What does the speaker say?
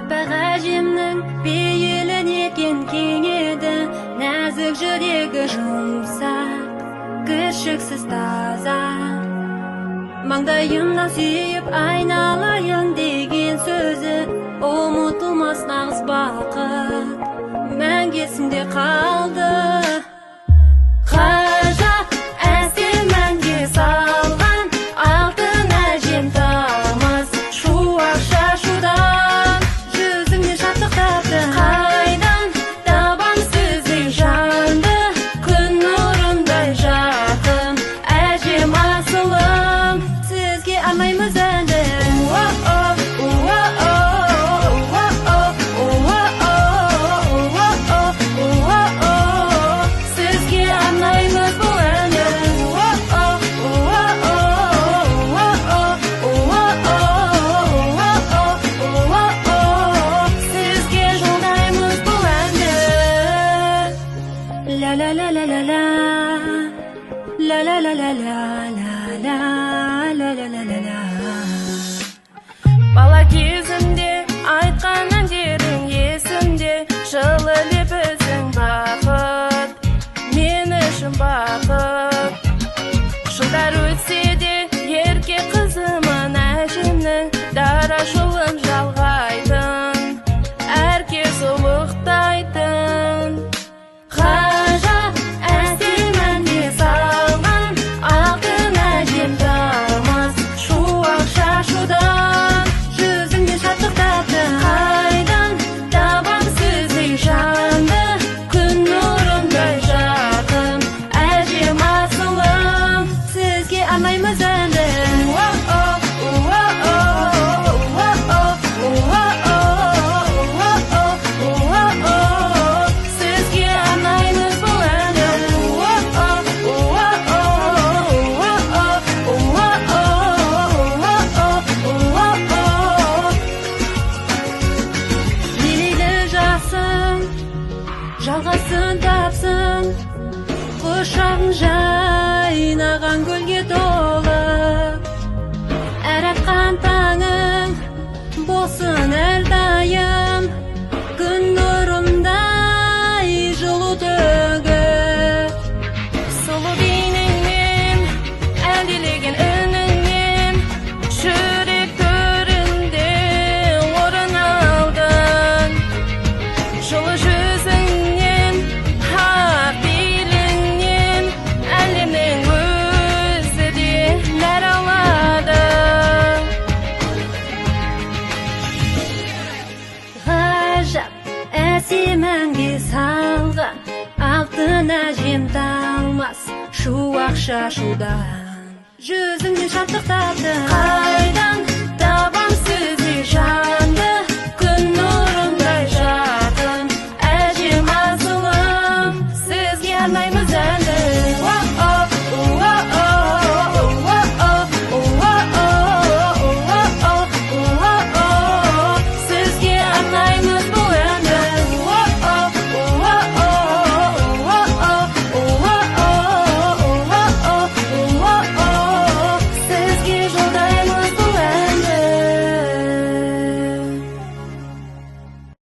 Аппақ әжемнің пейілі неткен кең еді, нәзік жүрегі жұмсақ, кіршіксіз таза. Маңдайымнан сүйіп айналайын деген сөзі ұмытылмас нағыз бақыт, мәңгі есімде қалды. Ғажап әсем әнге салған алтын әжем талмас шуақ шашудан, жүзіңнен шаттық тапты. Қайдан табам сіздей жанды, күн нұрындай жарқын әжем асылым, сізге арнаймыз әнді. Сізге арнаймыз бұл әнді. Сізге жолдаймыз бұл әнді. Ла ла ла ла ла ла, ла ла ла ла ла ла ла ла ла ла ла. Бала кезімде айтқан әндерің есімде, жылы лебізің бақыт, мен үшін бақыт. Жылдар өтсе де ерке қызымын әжемнің дара жолын жалғайтын, әркез ұлықтайтын. Ғажап әсем әнге салған алтын әжем талмас шуақ шашудан, жүзіңнен шаттық тапты. Қайдан табам сіздей жанды, күн нұрындай жарқын әжем асылым, сізге арнаймыз әнді. Сізге арнаймыз бұл әнді. Мерейлі жасың жалғасын тапсын, құшағың жайнаған гүлге толы, әр атқан таңың болсын әрдайым күн нұрындай жылу төгіп. Сұлу бейнеңнен, әлдилеген үніңнен, жүрек төрінде орын алдың. Жылы жүзіңнен, ақ пейіліңнен, әлемнің өзі де нәр алады. Ғажап әсем әнге салған алтын әжем талмас шуақ шашудан, жүзіңнен шаттық тапты. Қайдан